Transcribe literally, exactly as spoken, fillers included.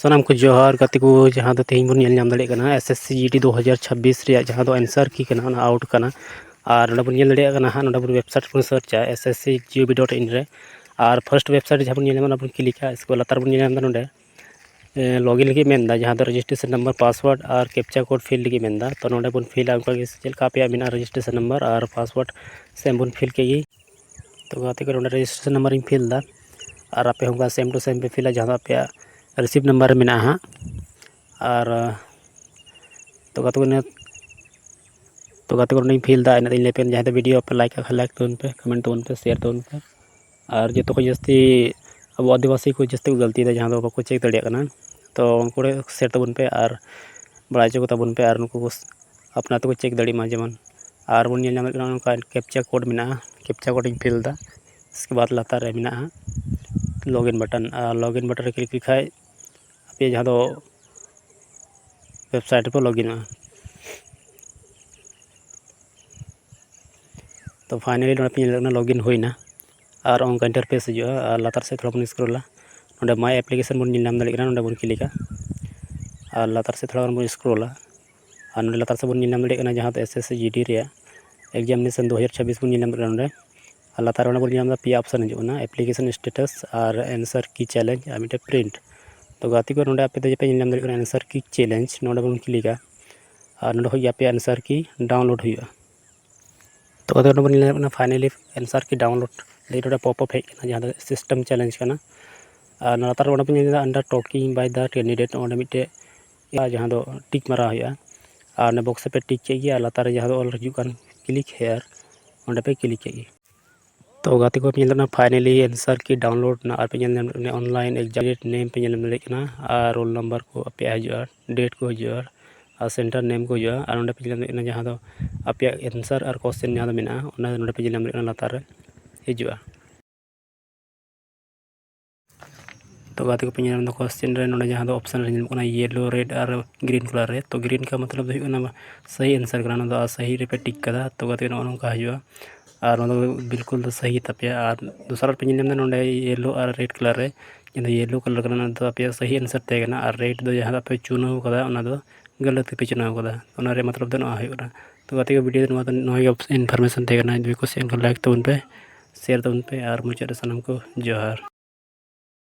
ᱥᱟᱱᱟᱢ ᱠᱚ ᱡᱚᱦᱟᱨ ᱜᱟᱛᱮ ᱠᱚ, ᱡᱟᱦᱟᱸ ᱫᱚ ᱛᱮᱦᱮᱧ ᱵᱚᱱ ᱧᱮᱞ ᱧᱟᱢ ᱫᱟᱲᱮᱭᱟᱜ ᱠᱟᱱᱟ S S C G D ᱫᱩ ᱦᱟᱡᱟᱨ ᱪᱷᱟᱵᱵᱤᱥ ᱨᱮᱭᱟᱜ ᱡᱟᱦᱟᱸ ᱫᱚ answer key ᱠᱟᱱᱟ, ᱚᱱᱟ out ᱠᱟᱱᱟ᱾ ᱟᱨ ᱱᱚᱰᱮ ᱵᱚᱱ ᱧᱮᱞ ᱫᱟᱲᱮᱭᱟᱜ ᱠᱟᱱᱟ ᱦᱟᱸᱜ, ᱱᱚᱰᱮ ᱵᱚᱱ website ᱵᱚᱱ searchᱟ, S S C G O V dot in ᱨᱮ᱾ ᱟᱨ first website ᱡᱟᱦᱟᱸ ᱵᱚᱱ ᱧᱮᱞ ᱧᱟᱢᱟ, ᱚᱱᱟ ᱵᱚᱱ ᱠᱞᱤᱠᱟ᱾ ᱤᱥᱠᱮ ᱵᱟᱫ ᱞᱟᱛᱟᱨ ᱵᱚᱱ ᱧᱮᱞ ᱧᱟᱢ ᱮᱫᱟ ᱱᱚᱰᱮ, ᱮ, login ᱞᱟᱹᱜᱤᱫ ᱢᱮᱱᱫᱟ, ᱡᱟᱦᱟᱸ ᱫᱚ registration number, password ᱟᱨ captcha code fill ᱞᱟᱹᱜᱤᱫ ᱢᱮᱱᱫᱟ᱾ ᱛᱚ ᱱᱚᱰᱮ ᱵᱚᱱ ᱯᱷᱤᱞᱟ ᱚᱱᱠᱟ ᱜᱮ ᱪᱮᱫ ᱞᱮᱠᱟ ᱟᱯᱮᱭᱟᱜ ᱢᱮᱱᱟᱜᱼᱟ registration number ᱟᱨ password, same ᱵᱚᱱ ᱯᱷᱤᱞ ᱠᱮᱫ ᱜᱮ᱾ ᱛᱚ ᱜᱟᱛᱮ ᱠᱚ, ᱱᱚᱰᱮ registration number ᱤᱧ ᱯᱷᱤᱞ ᱮᱫᱟ, ᱟᱨ ᱟᱯᱮ ᱦᱚᱸ ᱚᱱᱠᱟ same to same ᱯᱮ ᱯᱷᱤᱞᱟ ᱡᱟᱦᱟᱸ ᱫᱚ ᱟᱯᱮᱭᱟᱜ receipt number ᱨᱮ ᱢᱮᱱᱟᱜᱼᱟ ᱦᱟᱸᱜ᱾ ᱟᱨ ᱛᱚ ᱜᱟᱛᱮ ᱠᱚ, ᱱᱤᱭᱟᱹ ᱛᱚ ᱜᱟᱛᱮ ᱠᱚ, ᱱᱚᱰᱮᱧ ᱯᱷᱤᱞ ᱮᱫᱟ, ᱤᱱᱟᱹᱜ ᱤᱧ ᱞᱟᱹᱭ ᱯᱮ, ᱡᱟᱦᱟᱸᱭ ᱫᱚ video ᱯᱮ like ᱠᱷᱟᱱ like ᱛᱟᱵᱚᱱ ᱯᱮ, comment ᱛᱟᱵᱚᱱ ᱯᱮ, share ᱛᱟᱵᱚᱱ ᱯᱮ᱾ ᱟᱨ ᱡᱚᱛᱚ ᱠᱷᱚᱱ ᱡᱟᱹᱥᱛᱤ ᱟᱵᱚ ᱟᱹᱫᱤᱵᱟᱹᱥᱤ ᱠᱚ ᱡᱟᱹᱥᱛᱤ ᱠᱚ ᱜᱟᱹᱞᱛᱤᱭᱮᱫᱟ, ᱡᱟᱦᱟᱸ ᱫᱚ ᱵᱟᱠᱚ check ᱫᱟᱲᱮᱭᱟᱜ ᱠᱟᱱᱟ᱾ ᱛᱚ ᱩᱱᱠᱩ ᱨᱮ share ᱛᱟᱵᱚᱱ ᱯᱮ ᱟᱨ ᱵᱟᱲᱟᱭ ᱦᱚᱪᱚ ᱠᱚ ᱛᱟᱵᱚᱱ ᱯᱮ, ᱟᱨ ᱱᱩᱠᱩ ᱠᱚ ᱟᱯᱱᱟᱨ ᱛᱮᱠᱚ check ᱫᱟᱲᱮᱭᱟᱜ ᱢᱟ ᱡᱮᱢᱚᱱ᱾ ᱟᱨ ᱵᱚᱱ ᱧᱮᱞ ᱧᱟᱢᱮᱫ ᱠᱟᱱᱟ ᱱᱚᱝᱠᱟ captcha code ᱢᱮᱱᱟᱜᱼᱟ, captcha code ᱤᱧ ᱯᱷᱤᱞ ᱮᱫᱟ᱾ ᱤᱥᱠᱮ ᱵᱟᱫ ᱞᱟᱛᱟᱨ ᱨᱮ ᱢᱮᱱᱟᱜᱼᱟ login button, ᱟᱨ login button ᱨᱮ click ᱞᱮᱠᱷᱟᱡ ᱟᱯᱮ ᱡᱟᱦᱟᱸ ᱫᱚ website ᱨᱮᱯᱮ ᱞᱚᱜᱤᱱᱚᱜᱼᱟ᱾ ᱛᱚ finally ᱱᱚᱰᱮ ᱯᱮ ᱧᱮᱞ ᱫᱟᱲᱮᱭᱟᱜ ᱠᱟᱱᱟ login ᱦᱩᱭᱱᱟ᱾ ᱟᱨ ᱚᱱᱠᱟ interface ᱦᱤᱡᱩᱜᱼᱟ᱾ ᱟᱨ ᱞᱟᱛᱟᱨ ᱥᱮᱫ ᱛᱷᱚᱲᱟ ᱵᱚᱱ scrollᱟ, ᱱᱚᱰᱮ my application ᱵᱚᱱ ᱧᱮᱞ ᱧᱟᱢ ᱫᱟᱲᱮᱭᱟᱜ ᱠᱟᱱᱟ, ᱱᱚᱰᱮ ᱵᱚᱱ ᱠᱞᱤᱠᱟ᱾ ᱟᱨ ᱞᱟᱛᱟᱨ ᱥᱮᱫ ᱛᱷᱚᱲᱟ ᱜᱟᱱ ᱵᱚᱱ scrollᱟ, ᱟᱨ ᱱᱚᱰᱮ ᱞᱟᱛᱟᱨ ᱥᱮᱫ ᱵᱚᱱ ᱧᱮᱞ ᱧᱟᱢ ᱫᱟᱲᱮᱭᱟᱜ ᱠᱟᱱᱟ ᱡᱟᱦᱟᱸ ᱫᱚ S S C G D ᱨᱮᱭᱟᱜ examination ᱫᱩ ᱦᱟᱡᱟᱨ ᱪᱷᱟᱵᱵᱤᱥ ᱵᱚᱱ ᱧᱮᱞ ᱧᱟᱢ ᱫᱟᱲᱮᱭᱟᱜ ᱠᱟᱱᱟ ᱱᱚᱰᱮ᱾ ᱟᱨ ᱞᱟᱛᱟᱨ ᱨᱮ ᱚᱸᱰᱮ ᱵᱚᱱ ᱧᱮᱞ ᱧᱟᱢ ᱮᱫᱟ ᱯᱮᱭᱟ option ᱦᱤᱡᱩᱜ ᱠᱟᱱᱟ, application status ᱟᱨ answer key challenge ᱟᱨ ᱢᱤᱫᱴᱮᱱ print᱾ ᱛᱚ ᱜᱟᱛᱮ ᱠᱚ, ᱱᱚᱰᱮ ᱟᱯᱮ ᱫᱚ ᱡᱮᱯᱮ ᱧᱮᱞ ᱧᱟᱢ ᱫᱟᱲᱮᱭᱟᱜ ᱠᱟᱱᱟ answer key challenge, ᱱᱚᱰᱮ ᱵᱚᱱ ᱠᱞᱤᱠᱟ᱾ ᱟᱨ ᱱᱚᱰᱮ ᱠᱷᱚᱱ ᱜᱮ ᱟᱯᱮᱭᱟᱜ answer key download ᱦᱩᱭᱩᱜᱼᱟ᱾ ᱛᱚ ᱜᱟᱛᱮ ᱠᱚ, ᱱᱚᱰᱮ ᱵᱚᱱ ᱧᱮᱞ ᱧᱟᱢ ᱠᱟᱱᱟ finally answer key download ᱞᱟᱹᱜᱤᱫ ᱱᱚᱰᱮ pop up ᱦᱮᱡ ᱟᱠᱟᱱᱟ, ᱡᱟᱦᱟᱸ ᱫᱚ system challenge ᱠᱟᱱᱟ᱾ ᱟᱨ ᱚᱱᱟ ᱞᱟᱛᱟᱨ ᱨᱮ ᱚᱸᱰᱮ ᱵᱚᱱ ᱧᱮᱞ ᱧᱟᱢ ᱮᱫᱟ under talking by the candidate, ᱚᱸᱰᱮ ᱢᱤᱫᱴᱮᱡ ᱡᱟᱦᱟᱸ ᱫᱚ tick ᱢᱟᱨᱟᱣ ᱦᱩᱭᱩᱜᱼᱟ᱾ ᱟᱨ ᱚᱱᱟ box ᱨᱮᱯᱮ tick ᱠᱮᱫ ᱜᱮ, ᱟᱨ ᱞᱟᱛᱟᱨ ᱨᱮ ᱡᱟᱦᱟᱸ ᱫᱚ ᱚᱞ ᱦᱤᱡᱩᱜ ᱠᱟᱱ click here, ᱚᱸᱰᱮ ᱯᱮ click ᱠᱮᱫ ᱜᱮ᱾ ᱛᱚ ᱜᱟᱛᱮ ᱠᱚ, ᱯᱮ ᱧᱮᱞ ᱫᱟᱲᱮᱭᱟᱜ ᱠᱟᱱᱟ finally answer key download ᱮᱱᱟ, ᱟᱨ ᱯᱮ ᱧᱮᱞ ᱧᱟᱢ ᱫᱟᱲᱮᱭᱟᱜ ᱠᱟᱱᱟ online exam name ᱯᱮ ᱧᱮᱞ ᱧᱟᱢ ᱫᱟᱲᱮᱭᱟᱜ ᱠᱟᱱᱟ, ᱟᱨ roll number ᱠᱚ ᱟᱯᱮᱭᱟᱜ ᱦᱤᱡᱩᱜᱼᱟ, date ᱠᱚ ᱦᱤᱡᱩᱜᱼᱟ, ᱟᱨ center name ᱠᱚ ᱦᱤᱡᱩᱜᱼᱟ᱾ ᱟᱨ ᱱᱚᱰᱮ ᱯᱮ ᱧᱮᱞ ᱧᱟᱢ ᱫᱟᱲᱮᱭᱟᱜ ᱠᱟᱱᱟ ᱡᱟᱦᱟᱸ ᱫᱚ ᱟᱯᱮᱭᱟᱜ answer ᱟᱨ question ᱡᱟᱦᱟᱸ ᱫᱚ ᱢᱮᱱᱟᱜᱼᱟ, ᱚᱱᱟ ᱱᱚᱰᱮ ᱯᱮ ᱧᱮᱞ ᱧᱟᱢ ᱫᱟᱲᱮᱭᱟᱜ ᱠᱟᱱᱟ, ᱞᱟᱛᱟᱨ ᱨᱮ ᱦᱤᱡᱩᱜᱼᱟ᱾ ᱛᱚ ᱜᱟᱛᱮ ᱠᱚᱯᱮ ᱧᱮᱞ ᱧᱟᱢ ᱮᱫᱟ question ᱨᱮ ᱱᱚᱰᱮ ᱡᱟᱦᱟᱸ ᱫᱚ option ᱨᱮ ᱧᱮᱞᱚᱜ ᱠᱟᱱᱟ yellow, red ᱟᱨ green colour ᱨᱮ᱾ ᱛᱚ green ᱠᱟ ᱢᱚᱛᱞᱚᱵ ᱫᱚ ᱦᱩᱭᱩᱜ ᱠᱟᱱᱟ ᱥᱟᱹᱦᱤ answer ᱠᱟᱱᱟ, ᱚᱱᱟ ᱫᱚ ᱥᱟᱹᱦᱤ ᱨᱮᱯᱮ tick ᱠᱟᱫᱟ᱾ ᱛᱚ ᱜᱟᱛᱮ ᱱᱚᱜᱼᱚ ᱱᱚᱝᱠᱟ ᱦᱤᱡᱩᱜᱼᱟ, ᱟᱨ ᱚᱱᱟ ᱫᱚ ᱵᱤᱞᱠᱩᱞ ᱫᱚ ᱥᱟᱹᱦᱤ ᱛᱟᱯᱮᱭᱟ᱾ ᱟᱨ ᱫᱚᱥᱟᱨ ᱯᱮ ᱧᱮᱞ ᱧᱟᱢ ᱮᱫᱟ ᱱᱚᱰᱮ yellow ᱟᱨ red colour ᱨᱮ ᱡᱟᱦᱟᱸ ᱫᱚ ᱭᱮᱞᱳ ᱠᱟᱞᱟᱨ ᱠᱟᱱᱟ, ᱚᱱᱟ ᱫᱚ ᱟᱯᱮᱭᱟᱜ ᱥᱟᱹᱦᱤ ᱟᱱᱥᱟᱨ ᱛᱟᱦᱮᱸ ᱠᱟᱱᱟ᱾ ᱟᱨ ᱨᱮᱰ ᱫᱚ ᱡᱟᱦᱟᱸ ᱫᱚ ᱟᱯᱮ ᱪᱩᱱᱟᱹᱣ ᱠᱟᱫᱟ, ᱚᱱᱟ ᱫᱚ ᱜᱟᱹᱞᱟᱹᱛ ᱜᱮᱯᱮ ᱪᱩᱱᱟᱹᱣ ᱠᱟᱫᱟ᱾ ᱚᱱᱟ ᱨᱮᱭᱟᱜ ᱢᱚᱛᱞᱚᱵ ᱫᱚ ᱱᱚᱣᱟ ᱦᱩᱭᱩᱜ ᱠᱟᱱᱟ᱾ ᱛᱚ ᱜᱟᱛᱮ ᱠᱚ, ᱵᱷᱤᱰᱤᱭᱳ ᱫᱚ ᱱᱚᱣᱟ ᱫᱚ, ᱱᱚᱣᱟ ᱜᱮ ᱤᱱᱯᱷᱚᱨᱢᱮᱥᱚᱱ ᱛᱟᱦᱮᱸ ᱠᱟᱱᱟ᱾ ᱡᱩᱫᱤ ᱠᱩᱥᱤᱭᱟᱜ ᱠᱷᱟᱱ ᱞᱟᱭᱤᱠ ᱛᱟᱵᱚᱱ ᱯᱮ, ᱥᱮᱭᱟᱨ ᱛᱟᱵᱚᱱ ᱯᱮ, ᱟᱨ ᱢᱩᱪᱟᱹᱫ ᱨᱮ ᱥᱟᱱᱟᱢ ᱠᱚ ᱡᱚᱦᱟᱨ᱾